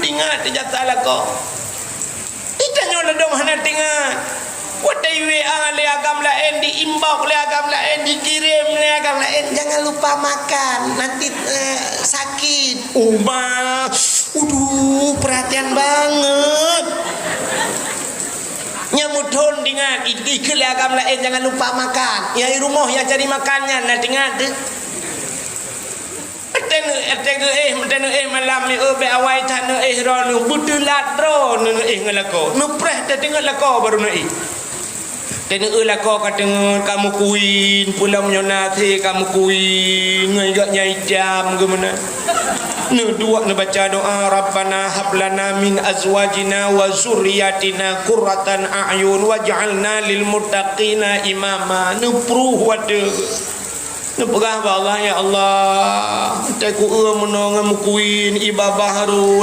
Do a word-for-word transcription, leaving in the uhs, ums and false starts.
Ingat jasa lakoe. Di tanyoe ladôm hana teuingat. Watèe i-W A lé agam laén, di-inbox lé agam laén, dikirim lé agam laén, jangan lupa makan, nanti, eh, sakit. Uma, uduh, perhatian banget. Nyang meuthon teuingat, i-, ikheun lé agam laén, jangan lupa makan. Nyang i rumoh nyang cari makan nyan, na teuingat teuh. Teuneuk, teuneuk éh, teuneuk éh malam nyoe, bék awai that neuéh droeneuh, beuteulat droeneuh neuéh ngon lakoe. Neupreh teuteungeut lakoe barô neuéh. Teuneuk éh lakoe ka teungeut, ka meukuin, peue lom nyoe na thé ka meukuin, ngon gak nyai cam geuh meunan. Neuduek neubaca doa, "Rabbana hab lana min azwajina wa zurriyatina qurratan a'yun waj'alna lil muttaqina imama." Neupruh watèe. Neupeugah bak Allah, "Ya Allah, teuku eu meunoe ngon meukuin, i babah harôh,